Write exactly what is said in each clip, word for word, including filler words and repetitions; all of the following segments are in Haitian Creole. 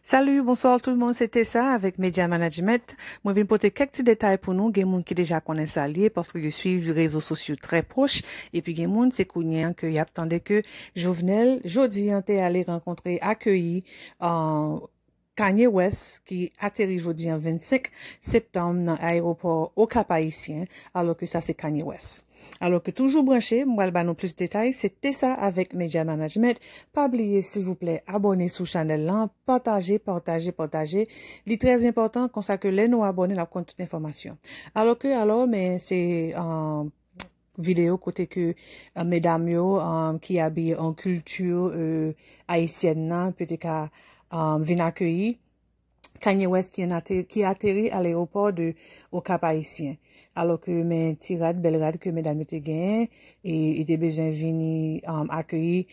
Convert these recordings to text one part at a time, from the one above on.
Salut, bonsoir tout le monde, se Tessa avec Media Management. Mwen vin pote kèk ti detay pou nou. Gen moun ki deja konnen sa l ye paske yo swiv rezo sosyo trè pwòch. Epi gen moun se kounye a ke y ap tande ke Jovenel jodi an te ale rankontre, akeyi, uh, Kanye West ki ateri jodi an vennsenk septanm nan ayewopò Okap Ayisyen, alò ke sa se Kanye West. Alò ke toujou branche, m pral ba nou plis detay, se Tessa avec Media Management. Pa bliye silvouplè abòne sou chanèl lan, pataje, pataje, pataje. Li trè enpòtan konsa ke lè nou abòne n ap konn tout enfòmasyon. Alò ke, alò, men se uh, videyo kote ke uh, medam yo um, ki abiye an kilti uh, ayisyèn nan, pe te ka um, vin akeyi Kanye West ki, ki ateri a leyopò de Okap Ayisyen. Alò ke men ti rad, bèl rad ke medam yo te genyen, e yo te bezwen vini um, akeyi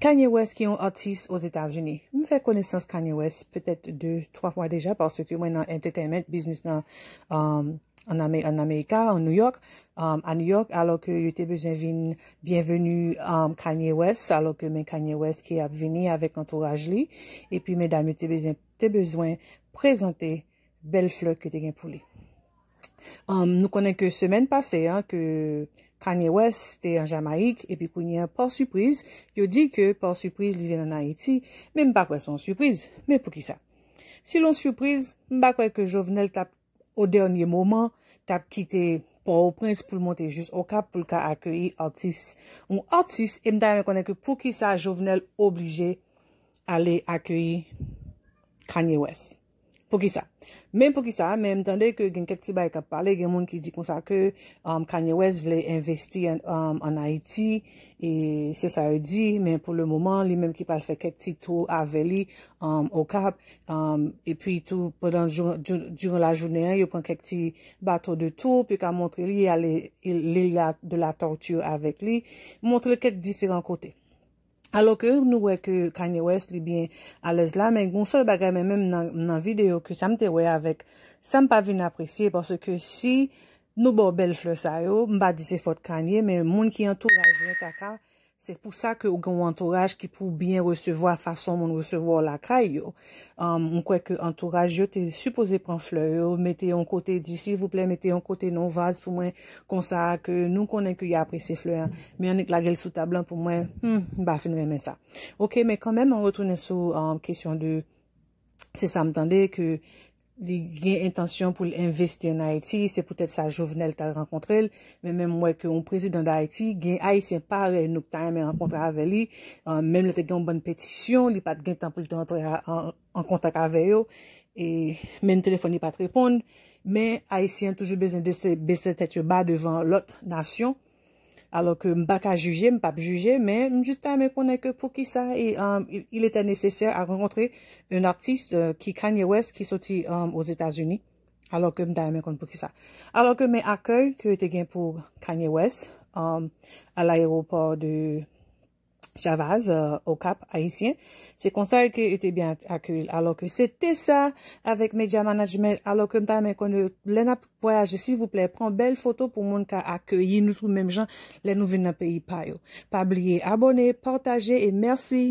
Kanye West ki yon atis Ozetazini. M fè konesans Kanye West petèt de, twa fwa deja paske mwen nan entertainment business nan um, an Amerika, an New York, um, a New York, alò ke yo te bezwen vin byenveni um, Kanye West, alò ke men Kanye West ki ap vini avèk antouraj li, epi medam yo te bezwen, te bezwen prezante bèl flè ke te gen pou li. Um, nou konnen ke semèn pase an, ke Kanye West te an Jamayik, epi kounye an, pa sipriz, yo di ke pa sipriz li vin an Ayiti, men m pa kwè se yon sipriz. Men poukisa? Si l yon sipriz, m pa kwè ke Jovenel t ap o dènye moman, t ap kite Pòtoprens pou l monte jis Okap pou l ka akeyi atis. Yon atis, e m ta renmen konnen ke poukisa Jovenel oblije ale akeyi Kanye West. Poukisa? Men poukisa, men m tande ke gen kèk ti bagay k ap pale, gen moun ki di konsa ke um, Kanye West vle envesti an, um, an Ayiti, e se sa yo di, men pou le moman, li menm ki pral fè kèk ti tou avè li, um, Okap, um, epi tou pandan jou- jou- diran lajounen an, yo pran kèk ti bato de tou, pou ka montre li ale lil la- de la Tortue avèk li, montre l kèk diferan kote. Alò ke nou wè ke Kanye West li byen alèz la, men gon sèl bagay men menm nan, nan videyo ke sa m te wè avèk sa m pa vin apresye, paske si nou ba w bèl flè sa yo, m pa di se fòt Kanye, men moun ki antouraj li an ta ka, se pou sa ke ou gen yon antouraj ki pou byen resevwa fason moun resevwa w lakay yo. Um, m kwè ke antouraj yo te sipoze pran flè yo, mete yon kote, di silvouplè mete yon kote nan yon vaz pou mwen, konsa ke nou konnen ke y apresye flè an, men annik lage l sou tab lan pou mwen, hmm, m pa fin renmen sa. Ok, men kanmenm, an retounen sou um, kesyon de, se sa m tande, ke li gen entansyon pou l envesti an Ayiti, se poutèt sa Jovenel t al rankontre l, men menm m wè ke yon prezidan d Ayiti, gen Ayisyen parèy nou ki ta renmen rankontre avè li, uh, menm lè te gen yon bann petisyon, li pa t gen tan pou l te antre a- an, an kontak avè yo, e menm telefòn li pa t reponn, men Ayisyen toujou bezwen bese, bese tèt yo ba devan lòt nasyon, alò ke m pa ka jije, m p ap jije, men m jis ta renmen konnen ke poukisa e, um, il, il était nécessaire à rencontrer un artiste uh, ki Kanye West ki soti um, Ozetazini, alò ke m ta renmen konn poukisa. Alò ke men akèy ke yo te gen pou Kanye West um, a layewopò de Chavaz, uh, Okap Ayisyen, se konsa ke yo te byen akeyi l. Alò ke se Tessa avèk Media Management, alò ke m ta renmen konn lè n ap vwayaje, silvouplè, pran bèl foto pou moun ka akeyi nou tou menm jan lè nou vin nan peyi pa yo. Pa bliye abòne, pataje e mèsi.